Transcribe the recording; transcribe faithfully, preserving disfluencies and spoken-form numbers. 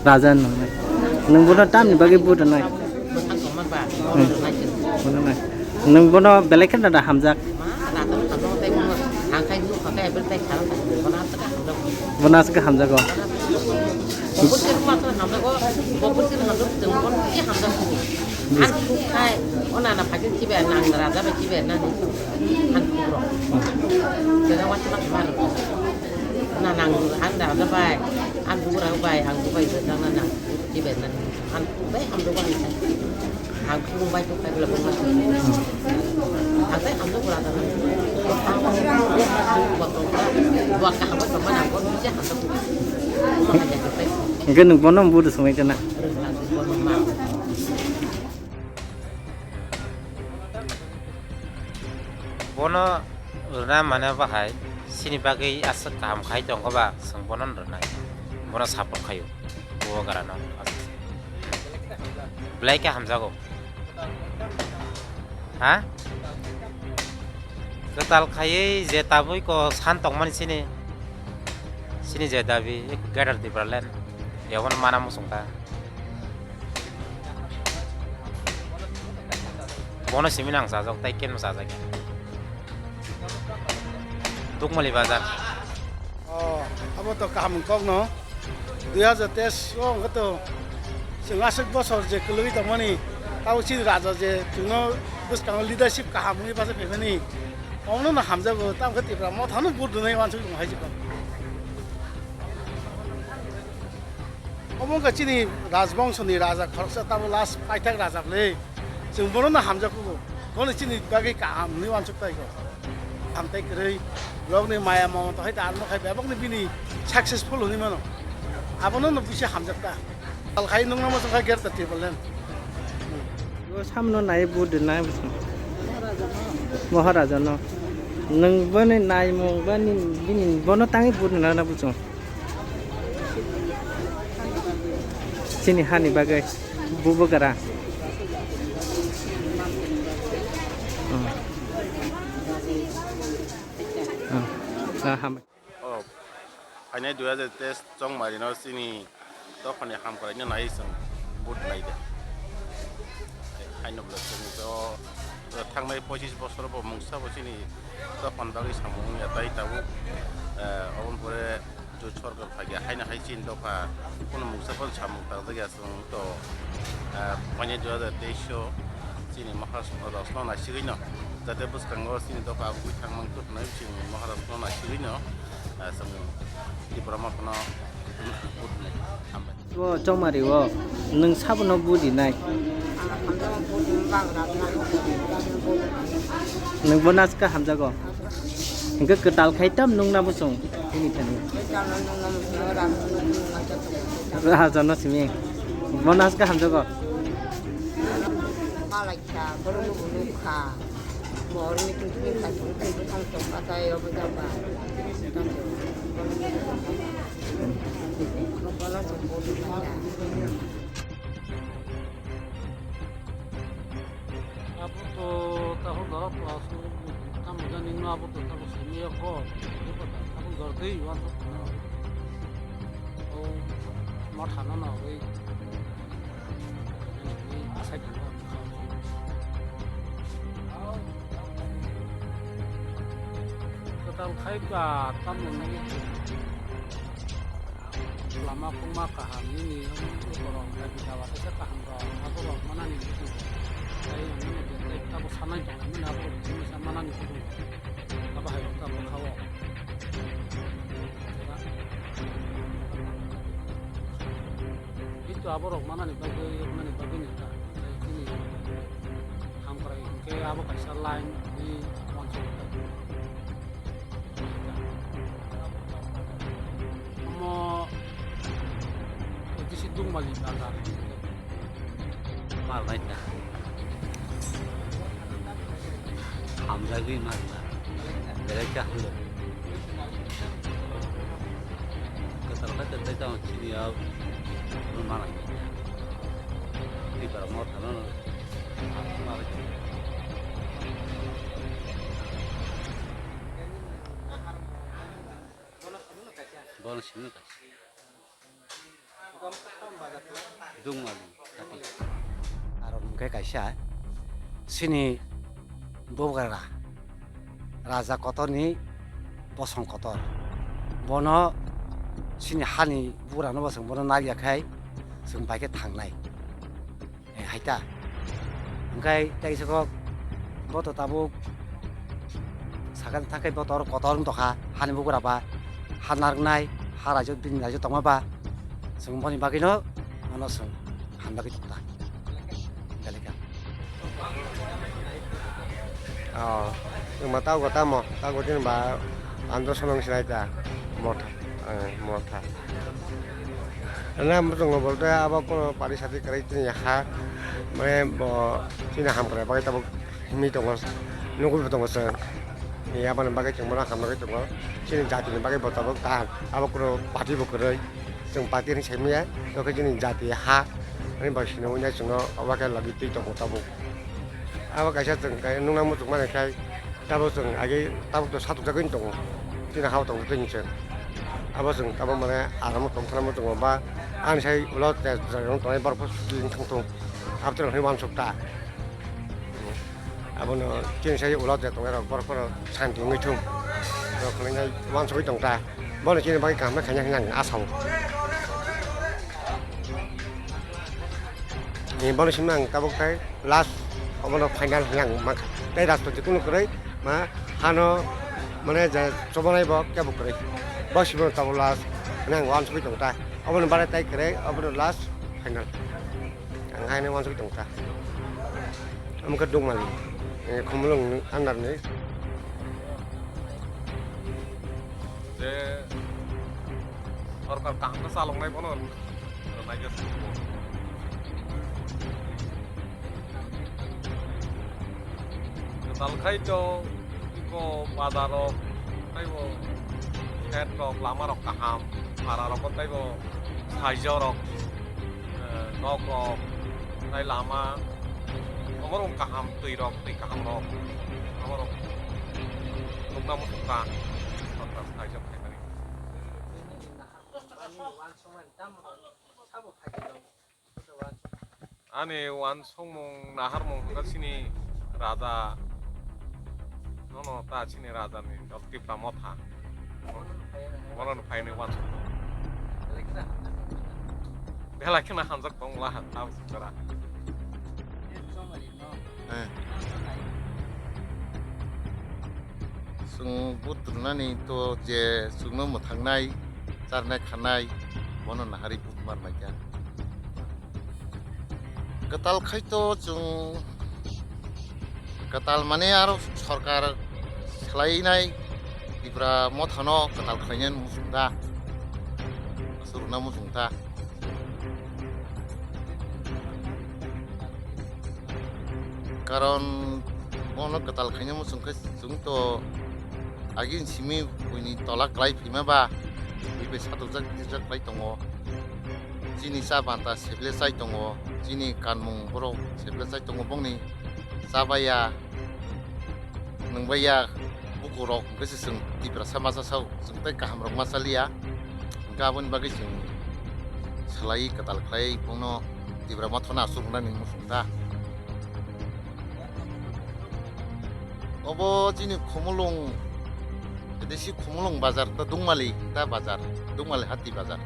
Raja nungnai. Nwng bono tamni bagwi vote rwnai? Mwthang tongma ba, Hmm. Bono nai. Nwng bono belai kheno da hamjak? Ma, raja no hamjak tei bono hangkai nuk hangkai abel tei sara tong bono aswk hamjak. Bono aswk hamjago. Bobur sir ma to hamjago, bobur sir hamjak tong bono ki hamjak. Hmm. An khuk khai, ona na phagin kibe nang raja ba kibe nani. An khuk ro. Hmm. Jaga wasi ma ma ro. Na nang an raja bai, an bu rang bai, ang bu bai, na nang kibe nani. Ang bai hamjak ang. Ang khulum bai tok bai bela bongma. Ang bai hamjak bela dana. Bua kaham bai bongma nang bor bisa hamjak. Hingke nwng bono budu songwi kana? Rwnglang bono ma. Bono rwna mane bahai sini bagwi aswk kaham khai tongkha ba, chwng bono rwnai. Bono support khaio. Bubagra no. Belai khe hamjago. Ha? Kwtal khaiwi je tabwi ko san tongmani sini. Sini je dabi Greater Tipraland. Yawan mana muchung ta. Bono simi nang sajak, tai kenmo sajak. Dukmali bazar. Oh, abo to kaham kok no. Dui hajar teis o wngkha to. Chwng aswk bosor je kwlwi tongmani, tabo chini raja je chwngno bwskango leadership kaham wngwi bachai phaimani. Omono no hamjago, tamo khe Tipra Motha no vote rwnai wansuk tong hai jikon. Omo wngkha chini rajbongso ni raja khoroksa, tamo last paithak raja le. Chwng bono no hamjakgo, bono chini bagwi kaham hwnwi wansuk tai go. Hamtai kwrwi, borokni maya momoto hai ta armo khai bebakni bini successful hwnwi mano. Abono no buisi hamjak ta. Tal khai nungna muchung kha Greater Tipraland. Bo samno nai bu de nai bu. Maharaja no. Nwng boni naimung bani bini bono tangwi bu de na buchung. Chini hani bagwi. Bubagra. Hmm. Hmm. Ah, ham-, Oh, phainai dui hajar teis chongmari no chini dophani hamkrai no nai chwng vote nai de. Haino bwlai chwng to thangnai pochis bosor bo mungsa bo chini dophani bagwi samung wngya tai tabuk, eh, oboni pore Jut sorkar phaikha haino hai chini dopha kunu mungsa phano samung tangjak ya chwng to, ah, phainai dui hajar teis o chini Maharashtra rosno naisigwino jate bwskango chini dopha abugwi thangmang tubunai chini Maharashtra naisigwino, ah, chwng Tipra Mothano hambai. O chongmari o nwng sabono budi nai. Nwng bo naska hamjago. Hingke kwtal khai tam nung na bosong. Ini thani. Raja no simi. Bo naska hamjago. Abo to takhuk dara to aswk tamo jani no abo to takhuk simi ya kho. Takhuk dara tei wan to. O ma thana na oi. Asai thana. Kwtal khai ba tamo ni. Lama kungma kaham nini borok hai bwsa ba kaisa kaham rok abo rok manani bwskango. Tei nini je tei tabuk sanai tongo nini abo rok bini sa manani bwskango. Abo hai rok tabuk kha o. Itu abo rok manani bagwi, manani bagwi ni ta. Tei chini hamkrai hinkhe abo kaisa line ni uansuk. Omo A D C Dukmali bazar. Mar bai ta. Hamjagwi mar ta. Belai khe hamjak. Kwtal khe kwtal tamo chini o. Mar. Tipra Motha no. Bono simi kaisa. Dungmali. Aro hwnkhe kaisa chini bubagra raja kotorni bosong kotor. Bono chini hani bubagrano bo chwng bono nariya khai chwng bai khe thangnai. Eh, hai ta. Hwnkhe tei soko bo to tabuk sakani thangkhai bo to oro kotor wng tongkha, hani bugra ba, ha narwknai, ha raijak bini raijak tongma ba, chwng boni bagwino ano chwng hamjagwi tongkha. Belai khe. Oh, chwngma tabuk tamo, tabuk chini ba andro sonong sinai ta, motha, eh, motha. Ana muchungo bolte abo kono pari sati kwrwi chini ha, mane bo chini hamkrai bagwi tabuk himwi tongo, nugwi bo tongo chwng. Ni aboni bagwi chwng bono hamjagwi tongo, chini jatini bagwi bo tabuk kaham, abo kono party bo kwrwi, chwng party hinwi saimanya, tokhe chini jati ha, ani bai sino wngya chwngno obo khe logi twi tongo tabuk. Abo kaisa chwng kai nungna muchung mani khai, tabuk chwng agi tabuk to satukjagwi tongo, chini hao tongtwi chwng. Abo chwng tabuk mane aram tongthana muchungo ba ani sai ulo te tongnai borok suki wng thangthung. Abo chwng hinwi uansuk ta. Abono chini sai ulo te tongnai rok borok phano santi wngwi thung. Rok khwnai uansugwi tong ta. Bono chini bagwi kaham khaina hinwi ang asa o. Ni bono simi ang tabuk tai last obono final hinwi ang mankha. Tei rajniti kunu kwrwi ma hano mane je chobanai bo kebo kwrwi. Bo simi tabuk last hinwi ang uansugwi tong ta. Obono barai tai kwrwi obono last final. Ang haino uansugwi tong ta. Omo khe Dungmali, eh, Khumulwng under ni. Je sorkar kaham khe chaloknai bono rwnai khe. Kwtal khai to iko bazar rok taibo, shed rok, lama rok kaham, para rok taibo, saijak rok, eh, nok rok, tai lama, omo rok kaham, twi rok, twi kaham rok, omo rok nukna muchung kha, sorkar saijak khaimani. Ani uansukmung naharmung hwnkha chini raja, nono ta chini raja ni dol Tipra Motha. Bono no phaini uansuk. Belai kheno hamjak tong la ha ta bwswk jora. Eh. Chwng vote rwnani to je chwngno mwthangnai, charnai khanai, bono naharwi vote mar maikha. Kwtal khai to chwng kwtal mane aro sorkar swlainai Tipra Mothano kwtal khlainani muchung ta, aswk rwna muchung ta. Karon bono kwtal khaina muchung khe chwng to agini simi buini tola kwlai phima ba bui bai satukjak twijak khlai tongo. Chini cha banta seble chai tongo, chini kanmung borok seble chai tongo, bongni chabaiya, nwngbaiya bukurok hwnkhe se chwng Tiprasa ma cha sao, chwng tei kahamrok ma chaliya. Hwnkhe aboni bagwi chwng swlaiwi kwtal khlaiwi bongno Tipra Mothano aswk hwnani muchung ta. Obo chini Khumulwng, desi Khumulwng bazar ta Dungmali ta bazar, Dungmali hati bazar.